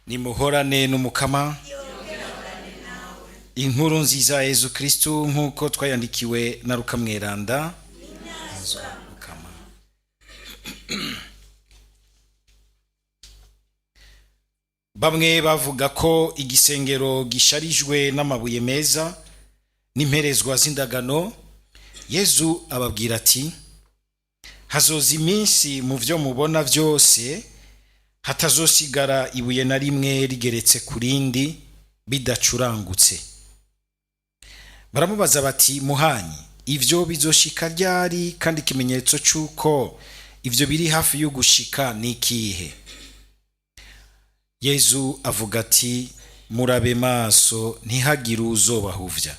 Nimuhorane n'Umukama. Inkuru nziza ya Yezu Kristu nk'uko twayandikiwe na Rukamweranda. Mukama. Bamwe bavuga ko igisengero gisharijwe n'amabuye meza n'imperezwa z'indagano. Yezu ababwira ati: hazoza iminsi mu byo mubona byose hatazosigara ibuye na rimwe rigeretse ku rindi bidacurangutse. Baramubaza bati: muhanyi, ivyo bizoshika ryari, kandi ikimenyetso c'uko ivyo biri hafi y'ugushika ni ikihe? Yezu avuga ati: murabe maso, ntihagire uzobahuvya.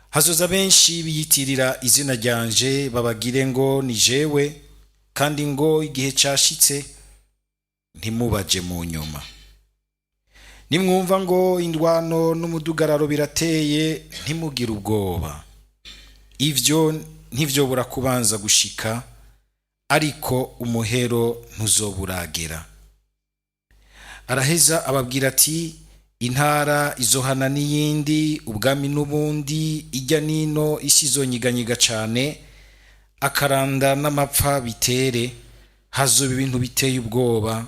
Hazoza benshi biyitirira izina ryanje, babagire ngo ni jewe, kandi ngo igihe cashitse. Ntimubaje mu nyuma. Nimwumva ngo indwano n'umudugararo birateye, ntimugire ubwoba. Ivyo ntivyobura kubanza gushika, ariko umuhero ntuzoburagera. Araheza ababwira ati: intara izohana n'iyindi, ubwami n'ubundi, ijya nino isi izonyiganyiga cane, akaranda n'amapfa bitere, hazoba ibintu biteye ubwoba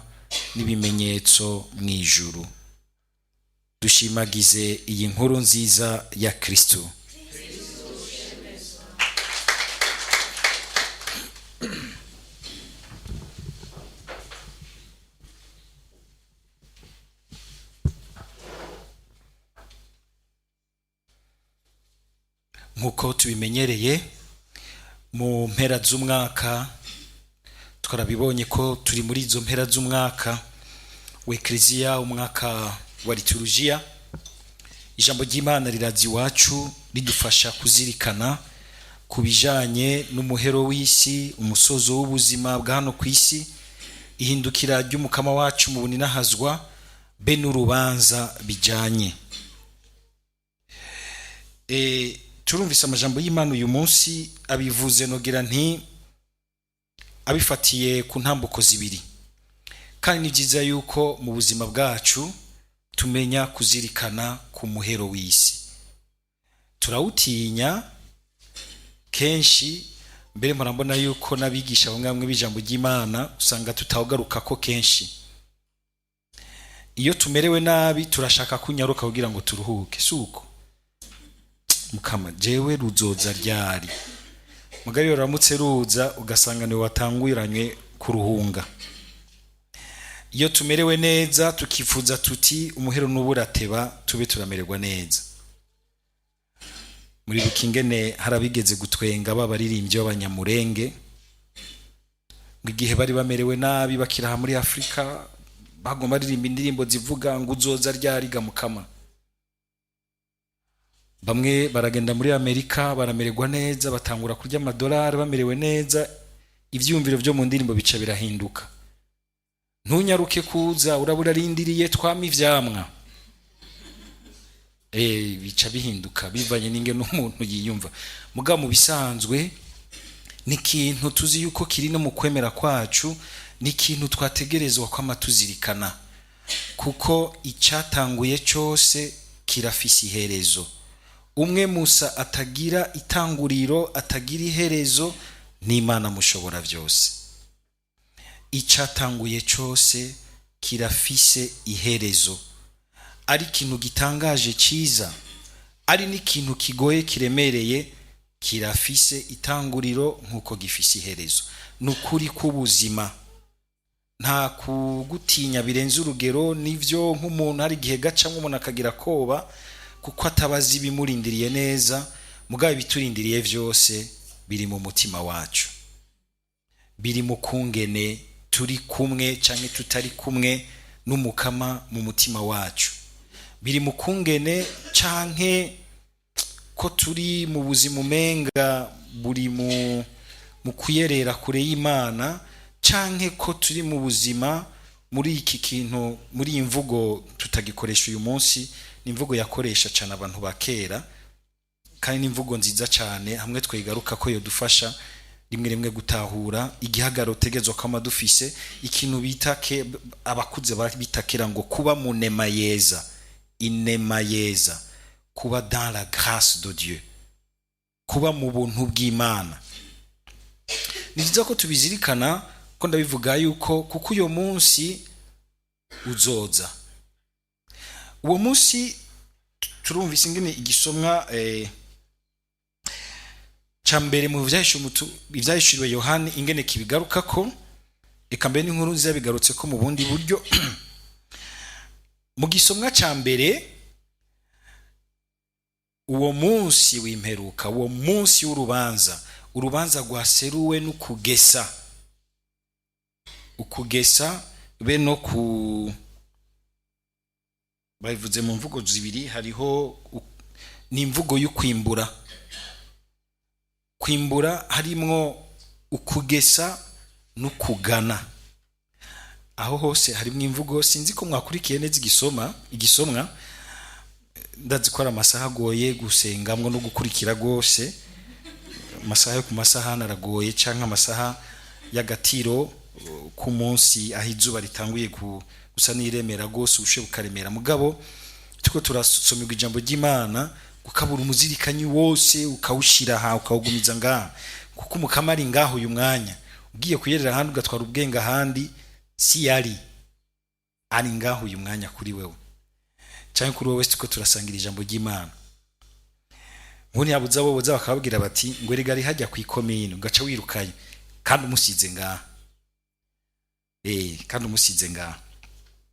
n'ibimenyetso mw'ijuru. Dushimagize iyi nkuru nziza ya Kristo. Nk'uko tubimenyereye mu mpera z'umwaka, twarabibonye ko turi muri izo mpera z'umwaka w'Ekleziya, umwaka wa liturujia. Ijambo ry'Imana riraza iwacu ridufasha kuzirikana ku bijanye n'umuhero w'isi, umusozo w'ubuzima bwa hano ku isi, ihindukira ry'Umukama wacu mu buninahazwa be n'urubanza bijanye. Turumvise amajambo y'Imana uyu munsi abivuze, nogira nti abifatiye ku ntambuko zibiri, kandi ni byiza yuko mu buzima bwacu tumenya kuzirikana ku muhero w'isi. Turawutinya kenshi, mbere murambona yuko n'abigisha bamwe bamwe b'ijambo ry'Imana usanga tutawugaruka ko kenshi. Iyo tumerewe nabi turashaka kunyaruka kugira ngo turuhuke, si uko? Mukama, jewe ruzoza ryari? Mugari ruramutse ruza ugasanga niwe watanguranywe kuruhunga. Iyo tumerewe neza tukifuza tuti umuhero n'uburateba tube turamererwa neza. Muri bukingene harabigeze gutwenga babaririmbyi b'abanyamurenge ngo igihe bari bamerewe nabi bakiraha muri Afrika bagomba baririmba indirimbo zivuga ngo uzoza ryari ga Mukama. Bamwe baragenda muri Amerika baramererwa neza, batangura kurya amadolari bamerewe neza, ivyumviro vyo mu ndirimbo bica birahinduka. Ntunyaruke kuza, urabura arindiriye twama ivyamwa. Bica bihinduka bivanye n'ingene umuntu yiyumva. Mugabo mu bisanzwe ni ikintu tuzi yuko kiri no mu kwemera kwacu, ni ikintu twategerezwa kwama tuzirikana, kuko icatanguye cose kirafise iherezo. Umwe Musa atagira itanguriro, atagira iherezo, n'Imana mushobora vyose. Icatanguye cose kirafise iherezo. Ari ikintu gitangaje ciza, ari n'ikintu kigoye kiremereye, kirafise itanguriro nk'uko gifise iherezo. Ni ukuri k'ubuzima, nta kugutinya birenze urugero. Nivyo, nk'umuntu hari igihe gacamwo umuntu akagira koba kuko atabazi ibimurindiriye neza, mugabo ibiturindiriye vyose biri mu mutima wacu, biri mu kungene turi kumwe canke tutari kumwe n'Umukama mu mutima wacu, biri mu kungene canke ko turi mu buzima umenga buri mu kuyerera kure y'Imana, canke ko turi mu buzima muri iki kintu, muri iyi mvugo tutagikoresha uyu munsi, ni imvugo yakoresha cyane abantu ba kera, kandi ni imvugo nziza cyane hamwe twigaruka ko yodufasha, Rimwe rimwe gutahura igihagararo utegerezwa kwama dufise, ikintu bita abakuze bita kera ngo kuba mu nema yeza, inema yeza, kuba dans la grâce de Dieu, kuba mu buntu bw'Imana. Ni byiza ko tubizirikana, ko ndabivuga yuko kuko uyo munsi uzoza. Uwo munsi turumvise ingene igisomwa ca mbere mu ivyahishuriwe Yohani ingene kibigarukako, eka mbere n'inkuru nziza bigarutse ko mu bundi buryo. Mu gisomwa ca mbere, uwo munsi w'imperuka, uwo munsi w'urubanza, urubanza rwaseruwe n'ukugesa, ukugesa be no ku babivuze mu mvugo zibiri. Hariho ni imvugo y'ukwimbura, kwimbura harimwo ukugesa n'ukugana. Aho hose harimwo imvugo. Sinzi ko mwakurikiye neza igisomwa. Ndazi ko ari amasaha agoye gusengamwo no gukurikira rwose. Amasaha yo ku masahani aragoye, canke amasaha y'agatiro ku munsi, aho izuba ritanguye gusa n'iremera rwose, ubushuhe bukaremera. Mugabo turiko turasomerwa ijambo ry'Imana, ukabura umuzirikanyi wose, ukawushira aha, ukawugumiza ngaha, kuko Umukama ari ngaho uyu mwanya. Ugiye kuyerera ahandi, ugatwara ubwenge ahandi, si yari ari ngaho uyu mwanya kuri wewe cyangwa kuri wowe turiko turasangira ijambo ry'Imana. Ubu ntiyabuze abo boza bakababwira bati ngo erega ari hajya ku ikomine, ugaca wirukayo kandi umusize ngaha. Kandi umusize ngaha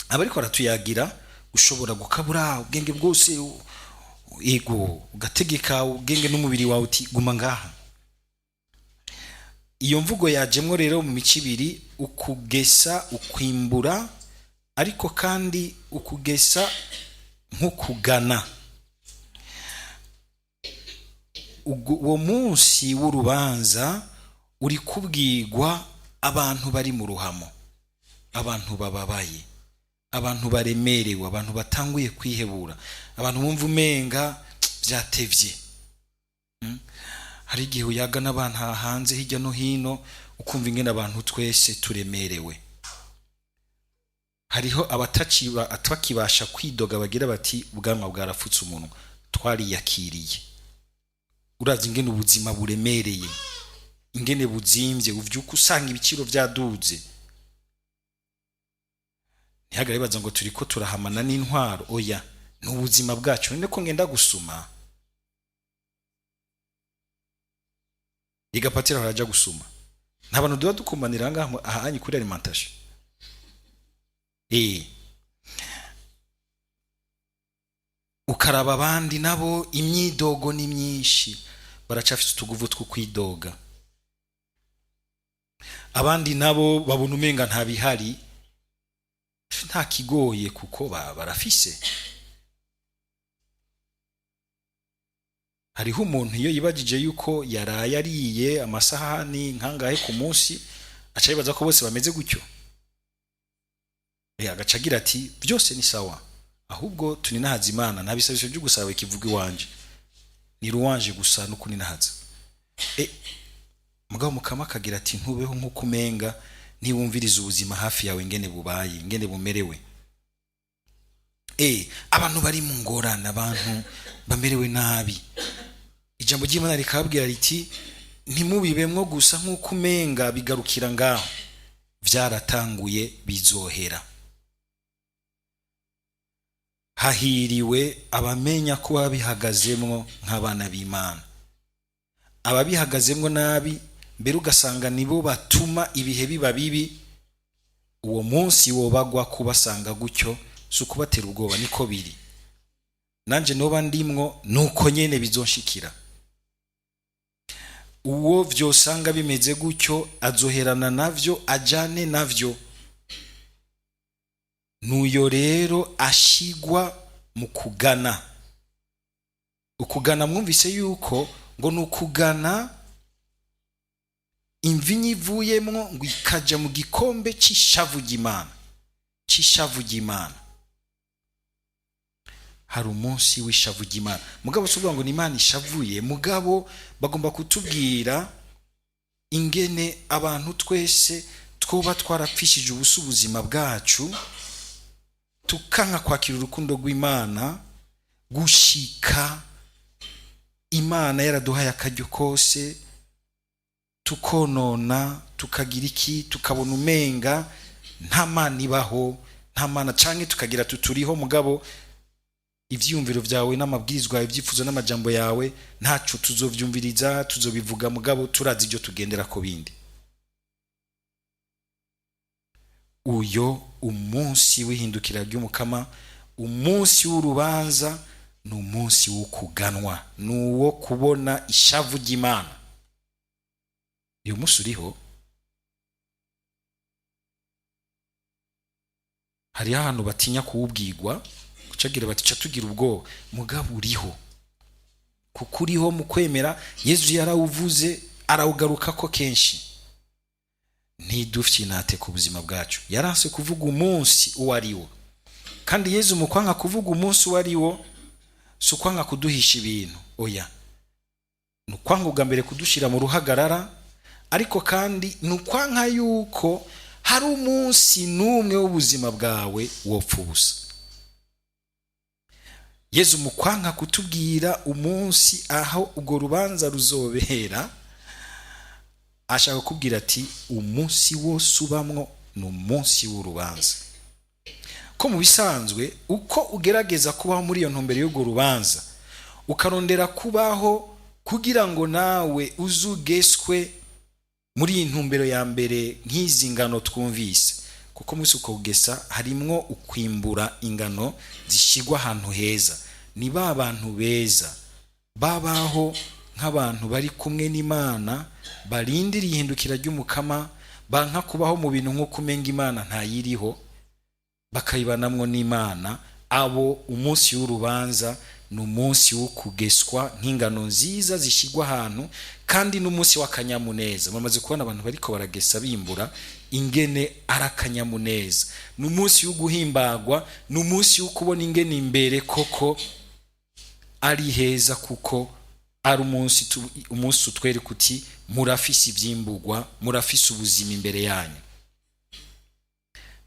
abariko aratuyagira, ushobora gukabura ubwenge bwose, ego, ugategeka ubwenge n'umubiri wawe uti guma ngaha. Iyo mvugo yajemwo rero mu mico ibiri: ukugesa, ukwimbura, ariko kandi ukugesa nk'ukugana. Uwo munsi w'urubanza uri kubwirwa abantu bari mu ruhamo, abantu bababaye, abantu baremerewe, abantu batanguye kwihebura, abantu bumva umenga byatevye. Hari igihe uyaga n'abantu hanze hirya no hino, ukumva ingene abantu twese turemerewe. Hariho abatakibasha kwidoga, bagira bati ubwanwa bwarafutse umunwa, twariyakiriye. Urazi ingene ubuzima buremereye, ingene buzimvye, uvyuka usanga ibiciro vyaduze. Ntihagire bibaza ngo turiko turahamana n'intwaro. Oya, ni ubuzima bwacu. None ko ngenda gusuma, igapatira haraja gusuma, nta bantu duba dukumbanira ngaha ahanyi kuri alimentation. Ukaraba abandi nabo imyidogo ni myinshi, baracafise utuguvu two kwidoga. Abandi nabo babona umenga nta bihari, nta kigoye, kuko barafise. Hariho umuntu iyo yibagije yuko yaraye ariye amasahani nkangahe ku munsi, aca yibaza ko bose bameze gutyo. Agaca agira ati byose ni sawa, ahubwo tuninahaza Imana, nta bisabisho byo gusaba kivuga iwanje, ni ruwanje gusa no kuninahaza. Mugabo Mukama akagira ati ntubeho nk'uko umenga ntiwumviriza ubuzima hafi yawe ingene bubaye, ingene bumerewe. Abantu bari mu ngorane, abantu bamerewe nabi, ijambo ry'Imana rikababwira riti ntimubibemwo gusa nk'uko umenga bigarukira ngaho, vyaratanguye bizohera. Hahiriwe abamenya ko babihagazemwo nk'abana b'Imana. Ababihagazemwo nabi mbere ugasanga nibo batuma ibihe biba bibi, uwo munsi wobagwa kubasanga gutyo si ukubatera ubwoba, niko biri. Nanje noba ndimwo nuko nyene bizonshikira. Uwo vyosanga bimeze gutyo azoherana navyo, ajane navyo. Nuyo rero ashigwa mu kugana. Ukugana mwumvise yuko ngo ni ukugana imvinyu ivuyemwo ngo ikaja mu gikombe c'ishavu ry'Imana, c'ishavu ry'Imana. Hari umunsi w'ishavu ry'Imana. Mugabo si ukuvuga ngo ni Imana ishavuye, mugabo bagomba kutubwira Ingene abantu twese twoba twarapfishije ubusa ubuzima bwacu, tukanka kwakira urukundo rw'Imana, gushika Imana yaraduhaye akaryo kose, tukonona, tukagira iki, tukabona umenga nta Mana ibaho, nta Mana, canke tukagira tuturiho mugabo ivyiyumviro vyawe n'amabwirizwa yawe, ibyifuzo n'amajambo yawe ntaco tuzovyumviriza, tuzobivuga mugabo turazi ibyo tugendera ko bindi. Uyo umunsi w'ihindukira ry'Umukama, umunsi w'urubanza, ni umunsi w'ukuganwa, ni uwo kubona ishavu ry'Imana. Uyu munsi uriho. Hariho ahantu batinya kuwubwirwa, kucagira bati ca tugira ubwoba, mugabo uriho, kuko uriho mu kwemera. Yezu yarawuvuze, arawugarukako kenshi. Ntidufyinate ku buzima bwacu. Yaranse kuvuga umunsi uwo ari wo, kandi Yezu mu kwanka kuvuga umunsi uwo ari wo si ukwanga kuduhisha ibintu, oya, ni ukwanga ubwa mbere kudushira mu ruhagarara, ariko kandi ni ukwanka yuko hari umunsi n'umwe w'ubuzima bwawe wopfa ubusa. Yezu mu kwanka kutubwira umunsi aho urwo rubanza ruzobera, ashaka kukubwira ati umunsi wose ubamwo ni umunsi w'urubanza. Ko mu bisanzwe uko ugerageza kubaho muri iyo ntumbero y'urwo rubanza, ukarondera kubaho kugira ngo nawe uzugeswe muri iyi ntumbero ya mbere nk'izi ngano twumvise, kuko muri uko kugesa harimwo ukwimbura ingano zishyirwa ahantu heza. Ni ba bantu beza babaho nk'abantu bari kumwe n'Imana, barindiriye ihindukira ry'Umukama, banka kubaho mu bintu nk'uko umenga Imana ntayiriho, bakayibanamwo n'Imana. Abo umunsi w'urubanza ni umunsi wo kugeswa nk'ingano nziza zishyirwa ahantu, kandi n'umunsi w'akanyamuneza. Bamaze kubona abantu bariko baragesa bimbura ingene ari akanyamuneza. Ni umunsi wo guhimbagwa, ni umunsi wo kubona ingene imbere koko ari heza, kuko ari umunsi utwereka uti murafise ivyimburwa, murafise ubuzima imbere yanyu.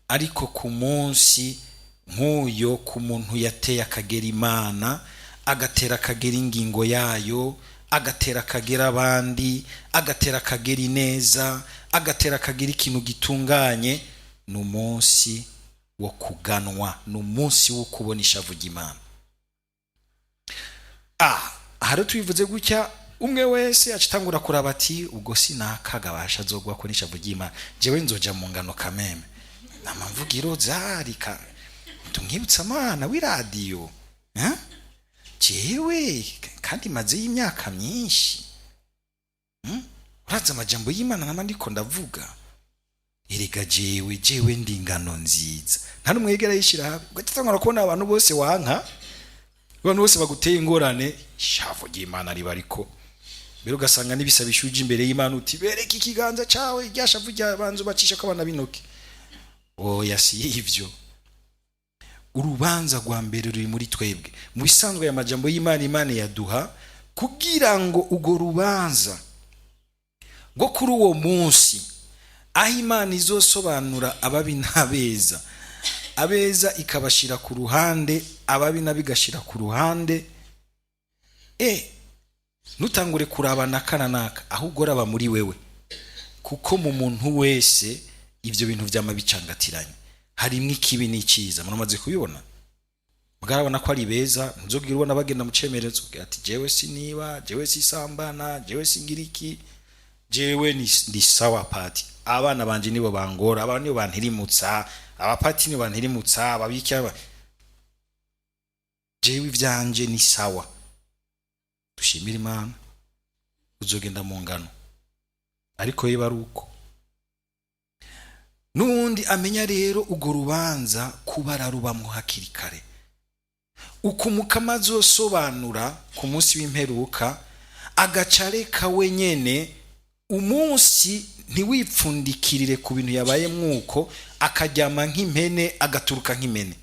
Ariko ku munsi nk'uyo, ku muntu yateye akagera Imana, agatera akagera ingingo yayo, agatera akagera abandi, agatera akagera ineza, agatera akagera ikintu gitunganye, ni umunsi wo kuganwa, ni umunsi wo kubona ishavu ry'Imana. Aha tubivuze gutya, umwe wese acitangura kuraba ati ubwo sinakagabasha azogwa ko n'ishavu ry'Imana, jewe nzoja mu ngano kameme, namamvugiro zarika tumwibutsa amana w'iradiyo, jewe kandi maze y'imyaka myinshi, uraza amajambo y'Imana nama ndiko ndavuga, erega jewe ndi ingano nziza. Nta n'umwe yigera yishira habi. Ugatangura kubona abantu bose wanka, abantu bose baguteye ingorane, ishavu ry'Imana riba ariko mbere ugasanga n'ibisabisho uje imbere y'Imana uti bereke ikiganza cawe, rya shavu ryabanza ubacisha ko abana b'intoki. Oya, si ivyo. Urubanza rwa mbere ruri muri twebwe. Mu bisanzwe aya majambo y'Imana, Imana yaduha kugira ngo urwo rubanza rwo kuri uwo munsi aho Imana izosobanura ababi n'abeza, abeza ikabashira ku ruhande, ababi nabo igashira ku ruhande, ntutangure kuraba naka na naka, ahubwo raba muri wewe, kuko mu muntu wese ivyo bintu vyama bicangatiranye, harimwo ikibi n'iciza. Muramaze kubibona, mwarabona ko ari beza, ntuzobwira ubona bagenda mu cemerezo ati jewe siniba, jewe sisambana, jewe singira iki, jewe ndi sawa pati, abana banje nibo bangora, abana nibo bantirimutsa, abapati nibo bantirimutsa, ababiki aba, jewe ivyanje ni sawa. Dushimire Imana, uzogenda mu ngano. Ariko yeba ari uko nundi amenya rero urwo rubanza kuba ararubamwo hakiri kare, uko Umukama azosobanura ku munsi w'imperuka, agaca areka wenyene umunsi ntiwipfundikirire ku bintu yabaye mwuko, akaryama nk'impene, agaturuka nk'impene,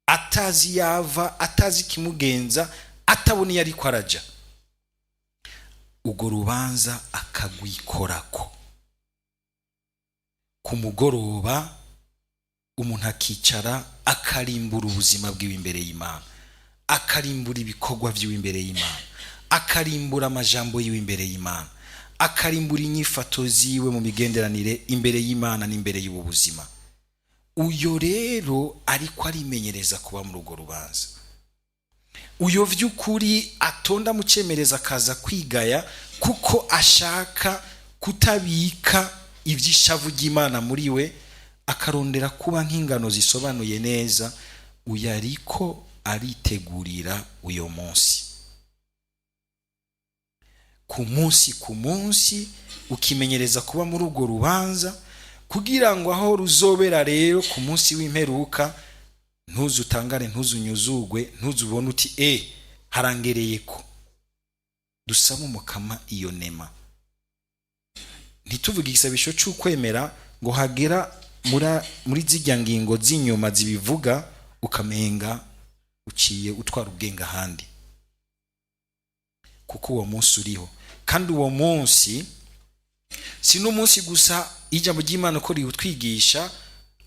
atazi yava, atazi ikimugenza, atabona iyo ariko araja. Urwo rubanza akagwikorako ku mugoroba, umuntu akicara akarimbura ubuzima bwiwe imbere y'Imana, akarimbura ibikorwa by'iwe imbere y'Imana, akarimbura amajambo yiwe imbere y'Imana, akarimbura inyifato ziwe mu migenderanire imbere y'Imana n'imbere y'ubu buzima. Uyo rero ariko arimenyereza kuba muri urwo rubanza. Uyo vy'ukuri atonda mu cyemereza, akaza kwigaya kuko ashaka kutabika iby'ishavu ry'Imana muri we, akarondera kuba nk'ingano zisobanuye neza, uyu ariko aritegurira uyo munsi. Ku munsi ku munsi ukimenyereza kuba muri urwo rubanza, kugira ngo aho ruzobera rero ku munsi w'imperuka ntuzutangare, ntuzunyuzugwe, ntuzubone uti harangereye. Ko dusaba Umukama iyo nema, ntituvuge igisabisho cy'ukwemera ngo hagera muri zijya ngingo z'inyuma zibivuga, ukamenga uciye utwara ubwenge ahandi, kuko uwo munsi uriho. Kandi uwo munsi si n'umunsi gusa. Ijambo ry'Imana ko riwutwigisha,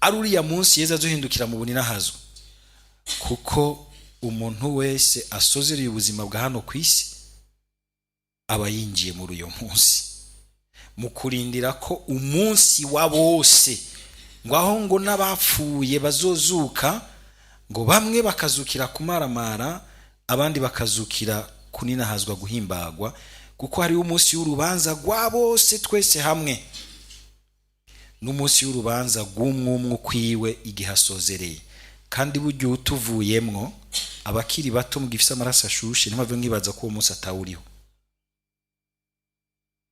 ari uriya munsi Yezu azohindukira mu buninahazo, kuko umuntu wese asozereye ubuzima bwa hano ku isi aba yinjiye muri uyo munsi, mu kurindira ko umunsi wa bose, ngo aho ngo n'abapfuye bazozuka, ngo bamwe bakazukira kumaramara, abandi bakazukira kuninahazwa, guhimbagwa, kuko hariho umunsi w'urubanza rwa bose twese hamwe, n'umunsi w'urubanza rw'umwumwe ukwiwe igihe asozereye. Kandi burya utuvuyemwo, abakiri bato mugifise amaraso ashushe, ntimave mwibaza ko uwo munsi atawuriho,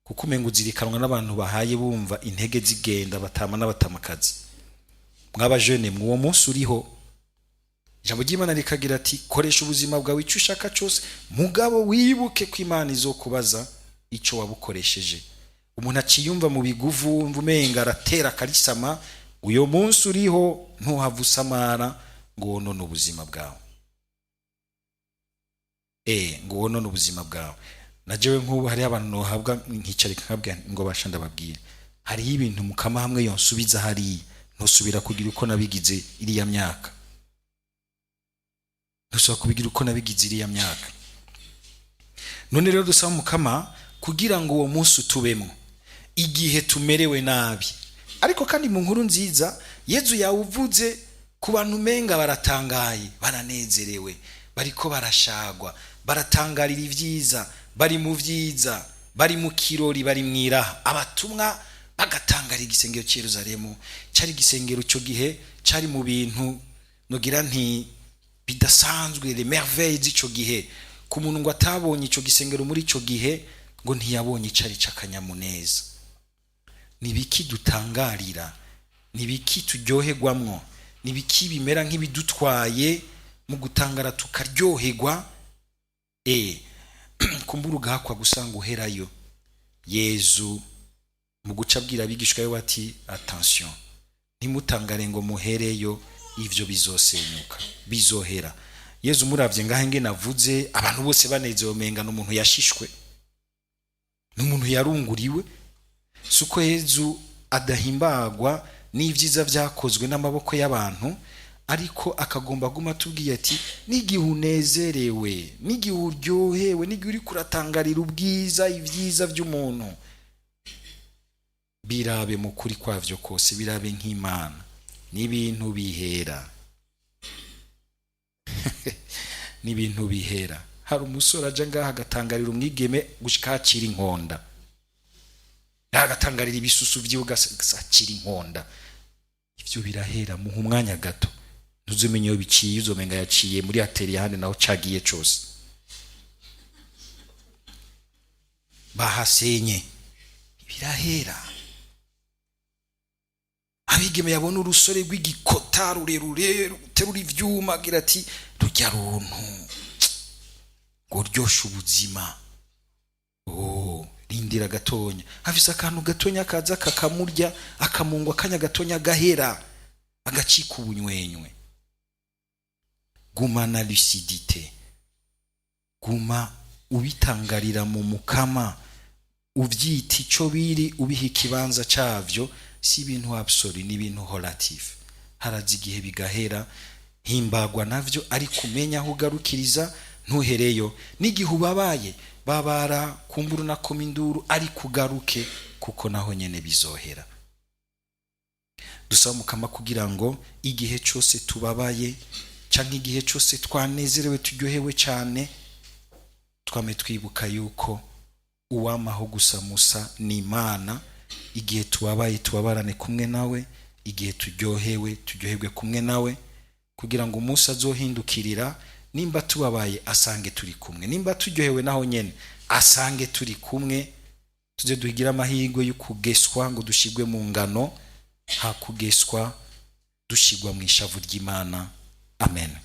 kuko umenga uzirikanwa n'abantu bahaye bumva intege zigenda, batama n'abatamakazi. Mw'abajene mwe, uwo munsi uriho. Ijambo ry'Imana rikagira ati: "Koresha ubuzima bwawe icyo ushaka cyose, mugabo wibuke ko Imana izokubaza icyo wabukoresheje." Umuntu aciyumva mu biguvu, wumva umenga aratera akarisama, uyo munsi uriho, ntuhave usamara ngo wonone ubuzima bwawe, ngo wonone ubuzima bwawe. Na jewe nk'ubu hariho abantu nohabwa nkicarika nkabwira ngo: "Basha, ndababwira, hariho ibintu Mukama hamwe yonsubiza hariya, ntusubira kugira uko nabigize iriya myaka, ntusubira kubigira uko nabigize iriya myaka." None rero dusaba Mukama kugira ngo uwo munsi utubemo igihe tumerewe nabi. Ariko kandi mu nkuru nziza Yezu yawuvuze ku bantu umenga baratangaye, baranezerewe, bariko barashagwa, baratangarira ibyiza, bari mu byiza, bari mu kirori, bari mu iraha. Abatumwa bagatangarira igisengero cy'i Yerusalemu. Cyari igisengero icyo gihe cyari mu bintu nogira nti bidasanzwe, les merveilles z'ico gihe. Ku muntu ngo atabonye ico gisengero muri ico gihe, ngo ntiyabonye icari c'akanyamuneza. Ni biki dutangarira? Ni biki turyoherwamwo? Ni biki bimera nk'ibidutwaye mu gutangara tukaryoherwa? Kumbura ugahakwa gusanga uherayo. Yezu mu guca abwira abigishwa be ati: "Attention, ntimutangare ngo muhereyo, ivyo bizosenyuka, bizohera." Yezu muravye ngahe ngene avuze, abantu bose banezerewe, umenga n'umuntu yashishwe, n'umuntu yarunguriwe. Si uko Yezu adahimbagwa n'ibyiza vyakozwe n'amaboko y'abantu, ariko akagomba guma atubwiye ati: "N'igihe unezerewe, n'igihe uryohewe, n'igihe uriko uratangarira ubwiza, ibyiza by'umuntu, birabe mu kuri kwavyo kose, birabe nk'Imana, n'ibintu bihera, n'ibintu bihera." Hari umusore aja ngaha agatangarira umwigeme gushika hakira inkonda, agatangarira ibisusu vyiwe ugasakira inkonda. Ivyo birahera, muha umwanya gato, ntuzumenye iyo biciye, uzomenga yaciye muri atelier ahandi naho cagiye cose bahasenye. Birahera. Abigeme yabona urusore rw'igikota rurerure ruterura ivyuma, agira ati: "Rujya runtu ngo ryoshe ubuzima." Oh, rindira gatonya, afise akantu gatonya kaza kakamurya, akamungwa akanya gatonya, gahera, agacika ubunywenywe. Guma na lucidité, guma ubitangarira mu Mukama. Ubyita icyo biri, ubiha ikibanza cyabyo. Si ibintu absolu, ni ibintu relatif. Haraza igihe bigahera. Himbagwa navyo, ariko umenya aho ugarukiriza, ntuhereyo. N'igihe ubabaye, babara, kumbura unakoma induru, ariko ugaruke, kuko naho nyene bizohera. Dusaba Mukama kugira ngo igihe cyose tubabaye canke igihe cyose twanezerewe, turyohewe cyane, twame twibuka yuko uwamaho gusa musa ni Imana. Igihe tubabaye, tubabarane kumwe nawe. Igihe turyohewe, turyoherwe kumwe nawe, kugira ngo umunsi azohindukirira, nimba tubabaye asange turi kumwe, nimba turyohewe naho nyene asange turi kumwe. Tuze duhigire amahirwe yo kugeswa ngo dushigwe mu ngano, hakugeswa dushigwa mu ishavu ry'Imana. Amen.